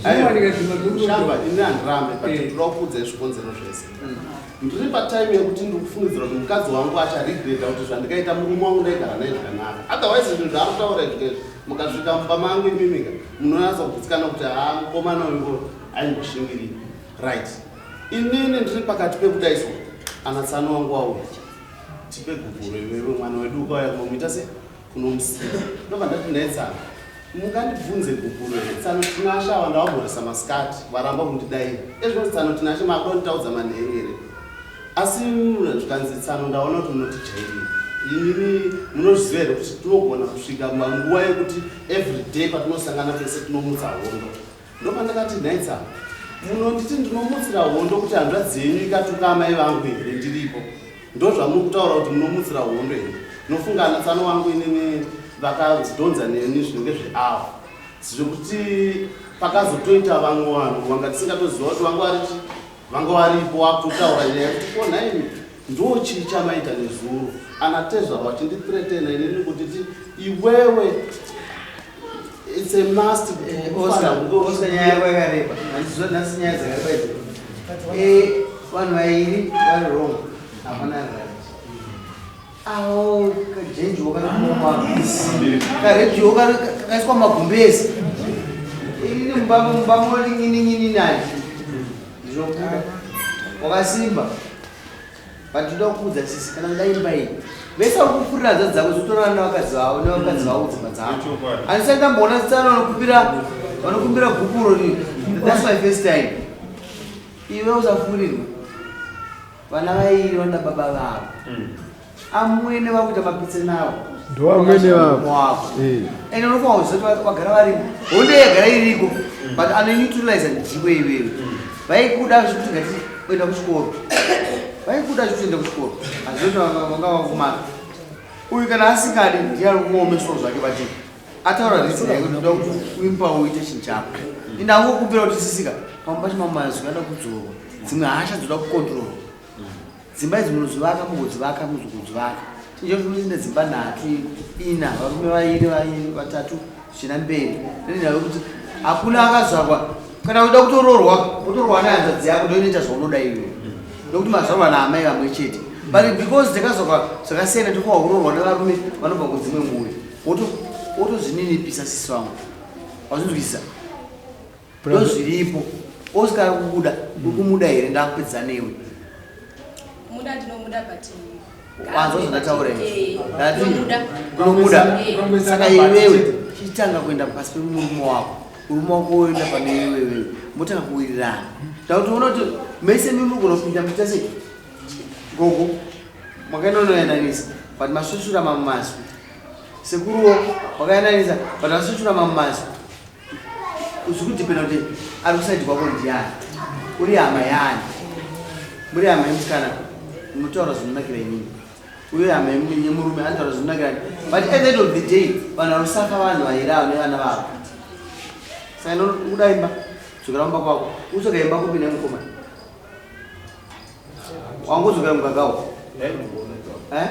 Zvinowanika dzimba dzokuti
Shamba ini handirambe but ndinoda kukuudzai zvikonzero zvese. Ndiri patime yekuti ndiri kufungidzira kuti mukadzi wangu acharegreta kuti zvandikaita murume wangu ndaigara naye zvakanaka. Otherwise zvinhu zvaari kutaura izvi izvi mukasvika mumba mangu imimika munonyatsa kugutsikana kuti haa mukomana uyu aimboshingirira. Right. Inini ndiri pakati pekudaiso ana tsano wangu wauya. Tipe gupuro iwewe mwana wedu ukauya kunomuita se kunomusiya. Ndobva ndati nhai tsano. Mungandibvunze gupuro here tsano Tinashe ava ndavamhoresa masikati varamba kundidaira. Ezvino tsano Tinashe makuda kunditaudza manheru here? Asi zvikanzi tsano ndaona kuti munotijairira. Imimi munozviziva here kuti tinogona kusvika nguva yekuti everyday patinosangana pese tinomutsa hondo. Ndopandakati nhai tsano munonditi ndinomutsira hondo kuti hanzvadzi yenyu ikatuka amai vangu here ndiripo? Ndozvamuri kutaura kuti munomutsira hondo here? Nofunga ana tsano vangu inini vakadhonza neni zvinenge zveawa zvekuti pakazotoita vamwe vanhu vanga tisingatoziva kuti vanga vari chi vanga varipo wakutotaura nyaya yekuti ko nhaimi ndo chii chamaita nezuro ana tezvara vachindithreatena inini kuti ti iwewe it's a must
Oscar, Oscar nyaya yako yakareba. Handiziva nhasi nyaya dzakareba idzi. Eh, vanhu vairi vari wrong. Hapana ari right. Awo kajenjiwo kari karedhiyo kakaiswa magumbezi. Ini mumba mumba molingininginini naye. Ndinokuda. Wakasimba. But ndoda kukuudza sisi kana kuda imba iyi. Vese vari kufurira hanzvadzi dzako zvotorana nevakadzi vavo nevakadzi vavo dzimba dzavo. Handisati ndamboona sitsana vanokumbira vanokumbira gupuro rini. That's my first time. Iwe usafurirwe. Vana vairi vanoda baba vavo. Amwene vakuita mapitse navo.
Ndoamwene vavo.
Wako.
Eh.
Ende unofanira kuziva kuti vagara varimo. Hondo yagara iriko but anoneutralize ndiwe iwewe. Vaikuda zvekuti ngati kuenda kuchikoro. Vaikuda zvekuti enda kuchikoro. Hazvoti vanga vakumaka. Uyu kana asingadi ndiye ari kuomeswa zvake but ataura reason yake kuti ndoda kuti uimba uite chinhu chako. Indangokumbira kuti sisika pamwe pacho mamwe mazwi anoda kudzorwa. Dzimwe hasha dzoda kukontrolwa. Dzimba idzi munodzivaka mugodzivaka muzogodzivaka. Chinje kuti muine dzimba nhatu ina varume vairi vairi vatatu zvichienda mberi. Nenhau yekuti hakuna akazvarwa kana uda kutoroorwa wotoroorwa nehanzvadzi yako ndoinoita zvaunoda iwe. Nokuti mazvarwa naamai vamwe chete. But because takazvarwa zvakasiyana tofanirwa kuroorwa nevarume vanobva kudzimwe mhuri. Wotozvininipisa sisi vangu. Wazvinzwisisa? Ndozviripo. Oscar ari kukuda, uri kumuda here ndakupedza newe.
Kumuda ndinomuda but
Wanzwa zvandataura here?
Eh,
Ndati
ndinomuda.
unomuda.
Eh.
Saka iwewe chitanga kuenda pasi pemurume wako. Murume wako woenda pane iwewe. Motanga kuwirirana. Ndakuti unoona kuti mese mimi mugona kupinda muchiita sei? Gogo. Makaenda unoyananisa but masvusvura mamwe mazwi. Sekuruwo wakayananisa but masvusvura mamwe mazwi. Zviri kuti ari kusaidi kwako ndiani uri hama yaani muri hama yemusikana munotaura zvinonakira inini uye hama yemurume anotaura zvinonakira but at the end of the day vanhu vanosafa vanhu vairi avo nevana vavo saka inokuda imba dzokera kumba kwako utsvaga imba kupi nemukomana wangodzokera mugagawo eh?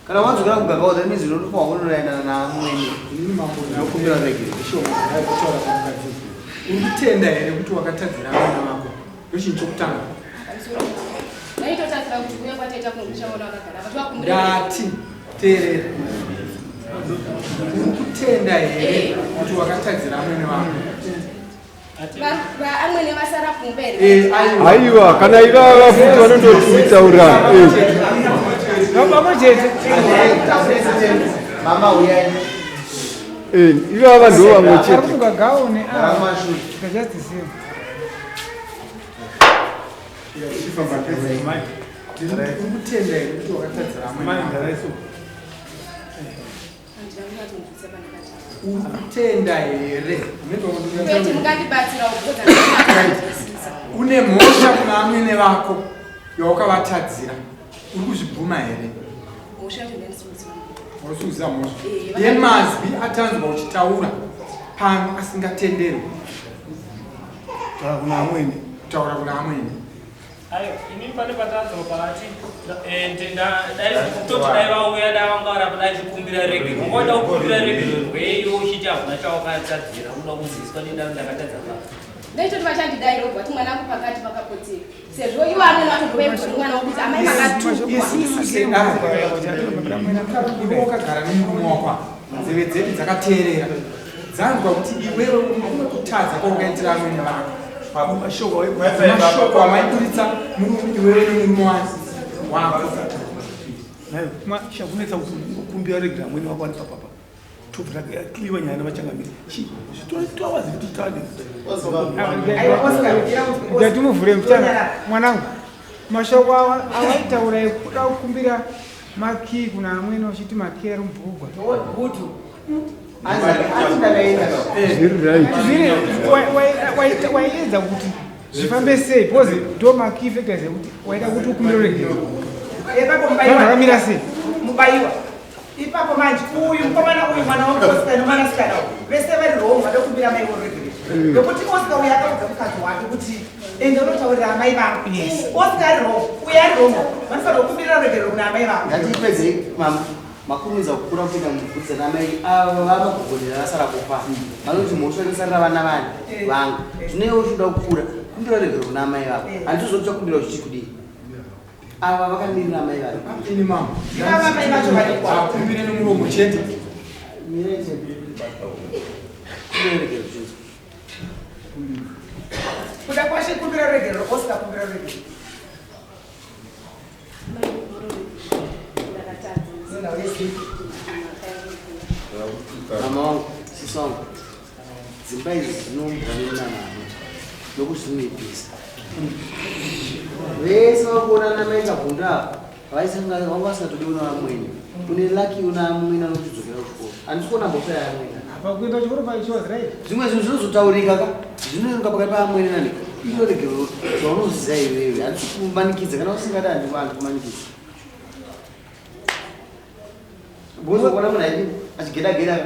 Kana wadzokera kugagawo that means unotofanwa kunoendana naamwene. Ndokumbira regere.
Uri kutenda here kuti wakatadzira vana vako? Ndochinhu chokutanga.
Vaitotadzira kuti kuuya kwataita kunokushaona vakagara but vakumbira.
Ndati teerera. Uri kutenda here kuti wakatadzira amwene vako?
Amwene vasara kumba here?
Aiwa, kana ivava futi vanondotitaurira.
Pamwe chete.
Mama uyai.
Eh, ivava ndo vamwe chete.
Ari kugagawo ne ah. Just the same.
Uri kutenda here kuti wakatadzira amwene vako? Uri kutenda here?
Kwete mungandibatsira kukodza.
Une mhosva kuna amwene vako yawakavatadzira. Uri kuzvibvuma here?
Mhosva yacho ndandisikuziva.
Uri kuziva mhosva
Eh,
yemazwi atanzwa uchitaura pano asingatenderwi.
Kutaura kuna amwene.
Kutaura kuna amwene.
Ayo, inini pane patanzwa pakati toti dai vauya dai vanga varapa dai chikumbira regero. Ungoda kukumbira regero rweiwo uchiti hakuna chawakatadzira unoda kuziviswa nedaro ndakatadza pa.
Ndaitoti vachandidaira ubva kuti mwana wangu pakati pakapotsera sezvo ivo amweni vatobva mwana wokuti amai makatukwa.
Iwe wakagara nemurume wako apa, nzeve dzedu dzakateerera dzanzwa kuti iwewe une kutadza kwaukaitira amwene vako mashoko amaiburitsa murume iwewe nemurume wako.
Chakunetsa kuti ungokumbira regera amwene wako ari papapa tobva takliwa nyaya navachangamiri toawazi kuti tane.
Ndatimuvhure mutana mwanangu, mashoko awaitaura ekuda kukumbira makii kuna amwene uchiti makii ari mubhurugwa.
Zviri right.
Waiedza kuti zvifambe sei, because ndo makey factors ekuti waida kuti ukumbire ruregerero.
Ipapo
Zvakamira sei?
Mubayiwa ipapo manje, uyu mukomana uyu, mwana waOscar nomwanasikana uyu, vese vari wrong, vada kumbira mai voruregerero, nokuti Oscar uyu akaudza mukadzi wake kuti ende unotaurira amai vangu. Oscar ari wrong, uyu ari wrong, vanofanira kukumbirira ruregerero kuna amai vangu.
Ngatipedzei mama, makurumidza kukura kupinda mubvudzi namai ava vamagogodera vasara kufa vanoti mhosva inosarira vana vani vangu. Zvino iwe uchida kukura, kumbira regero kuna amai vako. Handizvo uchakumbira uchiti kudii? Ava vakamirira amai vako.
Ini mama
Ivava amai vacho variko.
Akumbire nemuromo chete.
Kumbira regero zvinzwa.
Kuda kwashe, kumbira ruregerero. Oscar, kumbira ruregerero.
Ndakatadza.
Mama wangu, sisi wangu, dzimba idzi dzinombwa nemunamano nokuzvinipisa. Vese vakuonana maita bvunda vanga vasingatodi una vamwene. Une laki una amwene anokuchidzokera kuchikoro. Handisi kuona mhosva yaamwene.
Apa kuenda kuchikoro pa she was right.
Zvimwe zvinhu zvinozotaurika ka, zvinoeruka pakati paamwene nani. Iro regero zvaunoziva iwewe, handisi kumanikidza. Kana usingadi, handikumanikidza. Bozokuona munhu achigeda geda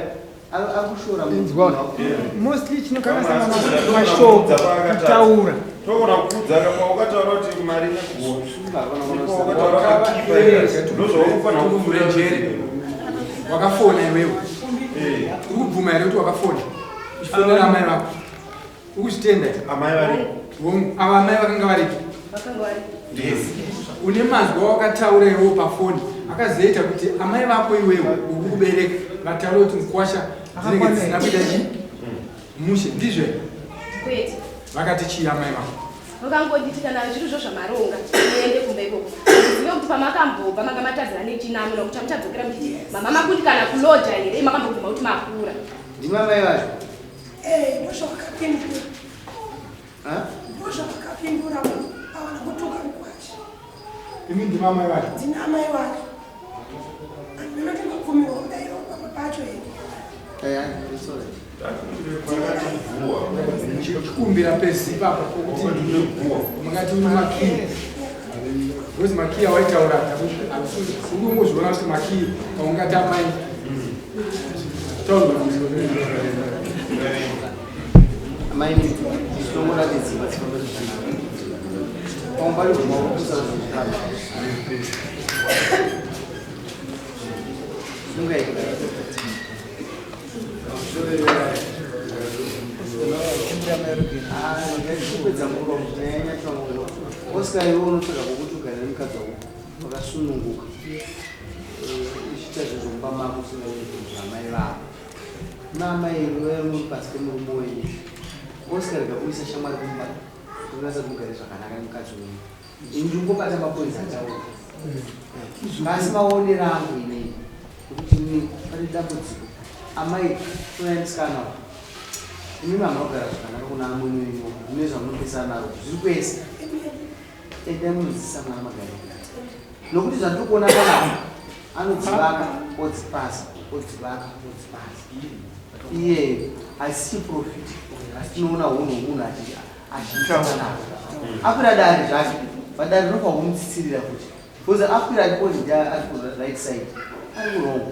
akushora.
Inzwa, mostly chinokanganisa mashoko kutaura.
Togona kukudza kapa wakataura kuti mari ndozvaunofanira
kuvhura njere. Wakafona iwewe, uri kubvuma here kuti wakafona uchifonera amai vako? Uri kuzvitenda here?
Amai varipo.
Hongu, ava amai vakanga varipo.
Vakanga varipo.
Yes. Une mazwi awakataura iwewo pafoni akazoita kuti amai vako iwewe uri kubereka vataure kuti mukwasha dzinenge dzisina kuita chii mushe, ndizvo here?
Kwete.
Vakati chii amai vako?
Vakangonditi kana zviri zvo zvamaronga, muende kumba ikoko, zive kuti pamakambobva manga matadzana nechinamo, nokuti hamuchadzokera muchiti mama makundikana kuloja here, makambobvuma kuti makura.
Ndimamai vacho.
Ndozvavakapindura. Ndozvavakapindura, awana kutuka mukwashi.
Imi ndimamai vacho?
Ndina amai vacho. Andinoti ndobvumirwa kudairo pamwe pacho here?
Chikumbira pesi ipapo pokuti mungati uri makii, because makii awaitaura uri kungozviona kuti makii aungati amai taurwa.
Amai, tinongoda kuti dzimba dzifambe zvakanaka. Pamwe pacho makukusazozvikana. Sungai. Kupedza nguva nyanyatwa. Oscar, iwe unotsvaga kwokuti ugare nemukadzi wako wakasununguka, uchiita zvinhu zvomumba mako usingaendi zvamai vako naamai muri pasi pemurume wenyu. Oscar, rega kuisa shamwari kumba, unasa mugare zvakanaka nemukadzi wenyu. Ini ndingobata mapoints ataura, asi maonero angu inei ekuti ini pane dambudziko. Amai, unai musikana wa imi mama kugara zvakanaka kuna amwene wenyu mune zvamunopesana naro zviri kwese. Endai munodzidzisa mwana magariro, nokuti zvandiri kuona panapa, anodzivaka odzipasa, odzivaka odzipasa. Iye haisi chiprofiti, asi tinoona unhu hwemunhu achiita panapa. Akwira dare zvake, padare rinofanwa kumutsitsirira futi, because akwira achikonzi ari right side, ari kuwrong.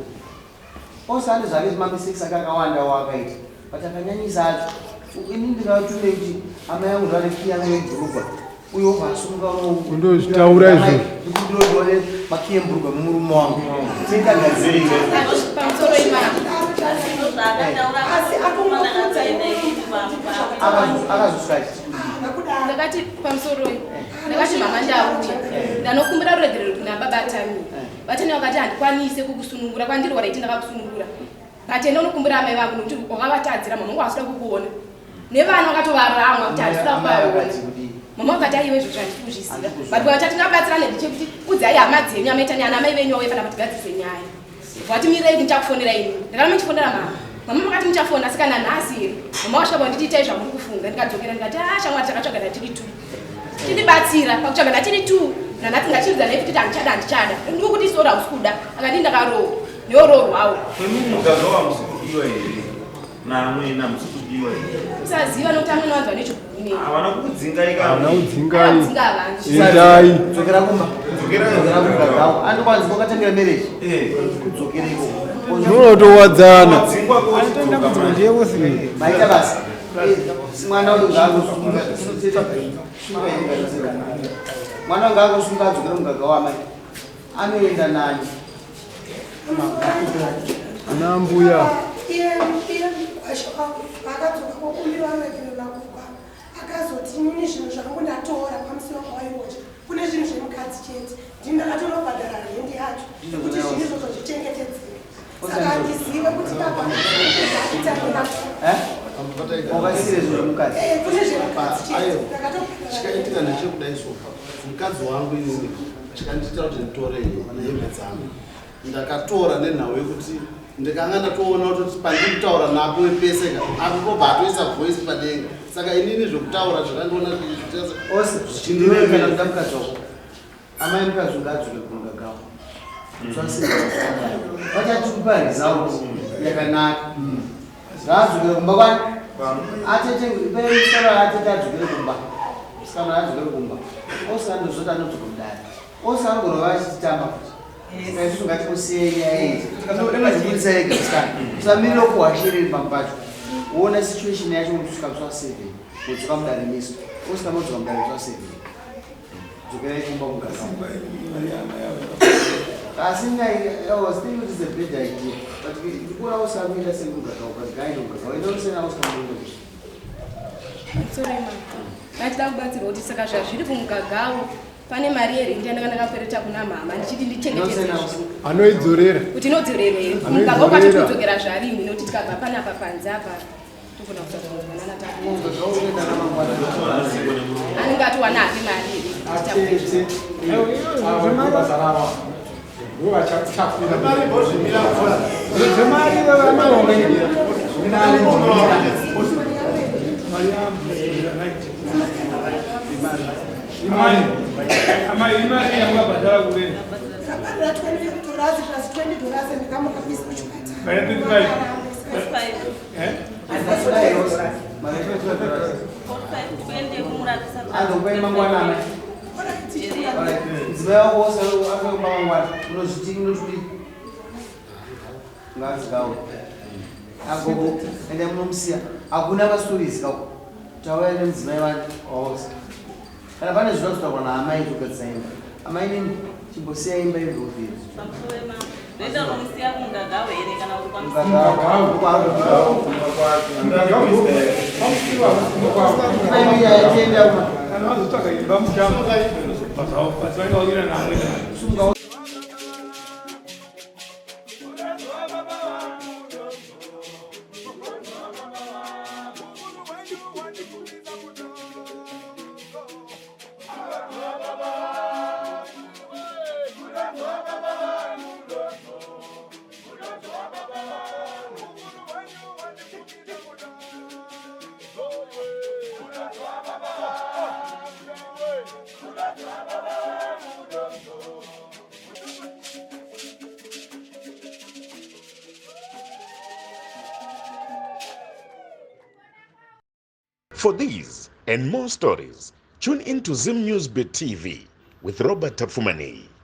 Ose ane zvake zvimamistakes ake akawanda waakaita, but akanyanyisa acho. Ini ndingatume kuti amai angu zvane kiya yangu yebhurugwa. Uyo wobva asumuka
Undozvitaura izvozvo.
Ndikumbira makiyi emburugwa mumurume wangu. Tendagadzirira.
Pamusoro imama.
Asi akungokudza
Akazosvika achiti
Ndakati pamusoroi, ndakati mama ndauya, ndanokumbira ruregerero kuna baba Tami. Vatani vakati handikwanise kukusunungura, kwandiri waraiti ndakakusunungura, but enda unokumbira amai vangu nokuti wakavatadzira. Mama wangu hasida kukuona nevana, vakatovaramwa kuti handisida kuvaona. Mama vakati aiwe, izvozvo handisi kuzviziva, but vati tingabatsirana ndechekuti udzai hama dzenyu, amaitani ana amai venyu vauye pana kuti gadzise nyaya. Vati mirei, ndichakufonera ini. Ndakaramba ndichifonera mama. Mama makati muchafona, asi kana nhasi here? Mama wasvika panditi itai zvamuri kufunga. Ndikadzokera ndikati, a shamwari, takatsvagana tiri two, tindibatsira pakutsvagana tiri two. Nanhasi ngachiridza naye kuti handichada, handichada. Ndikukuti sora hausi kuda. Akandi ndakarohwa neoroorwawo.
Imimi mukazova hamusi kudiwa here? Naamwene hamusi kudiwa here?
Usaziva nokuti amwene wanzwa nechigumi.
Havana kukudzingai ka?
Havana kudzingai.
Akadzinga havana.
Endai.
Dzokera kumba.
Dzokera
Dzokera kumba. Andokwanzi kwakatangira marriage. Kudzokera ikoko.
Munotowadzana.
Maita basa. Mwana uyu ngaakusunga. Mwana uyu ngaakusunga adzokere mugaga wamai. Anoenda nani?
Ana mbuya.
Iye mukwasha wangu akadzoka kokumbira ruregerero nakuka, akazoti inini zvinhu zvangu ndatora pamusi wangu waiwocha, kune zvinhu zvemukadzi chete, ndini ndakatonobhadhara rendi yacho kuti zvinhu izvozvo zvichengetedzeke. Saka handizive kuti baba aitangura.
Wakasire zvinhu zvemukadzi.
Kune zvemukadzi chete, ndakatobhadhara.
Chikaitika ndechekudai sofa, mukadzi wangu inini chikandiita kuti nditore hembe dzangu, ndakatora nenhau yekuti ndikanga ndatoona kutoti pandiri kutaura napo pese ka akungobva atoisa voice padenga. Saka inini zvekutaura zvakandiona
Ose
zvichindiremera.
Kana kuda mukadzi wako. Amai, mukadzi ungaadzoke kumugagawo. Vachatipa result yakanaka. Ngaadzokere kumba kwani? Atete musikana, atete adzokere kumba. Musikana adzokere kumba. Ose anozoti anodzoka mudare. Ose anogona kuva achititamba futi. Saka isusu ngatimusiyei nyaya iyi. Unozibudisa ega musikana. Usamirira kuhashiriri pamba pacho. Woona situation yacho kusvika musi wa7. Wodzoka mudare meso. Osika modzoka mudare musi wa7. Dzokerai kumba mugasa. Asi I was thinking it is a bad idea. But ndikuona usakuita semugagawo, but guy nomugagawo. Enda usena usikamuenda kuti.
Pamusoro imama, vachida kubatsirwa kuti saka zvazviri kumugagawo, pane mari yerendi yandanga ndakakwereta kuna mama ndichiti ndichengetedze zvinhu.
Anoidzorera.
Kuti inodzorerwa here kumugagawo kwacho? Tinodzokera zvarini? Nokuti tikabva panapa panze apa togona kusazoonana. Anenge atiwana hake mari here?
Atete basa ravo ndo vachakuchafira.
Zvemari vamaonga.
Amai, imari yamukabhadhara kureni?
Ndakabhadhara $25 plus $20 ndikamurapisa kuchipatara.
Mari 25. Eh?
Azokupai mangwana amai. Mudzimai wako wose akakupa mangwana. Unozviti unozvidi. Ngazigawo. Agogo, enda munomusiya. Hakuna mastories kako. Tauya nemudzimai wake wose. Kana pane zvinoda kutaurwa naamai zvogadzisa imba. Amai nini chimbosiya imba ibvovhiri.
Ndoenda unomusiya kumugagawo here kana kuti
Kana vazotsvaga imba muchamba vanozobva zvavo, but vanenge vakuenda naamwene.
For these and more stories, tune in to Zim News Bit TV with Robert Tafumani.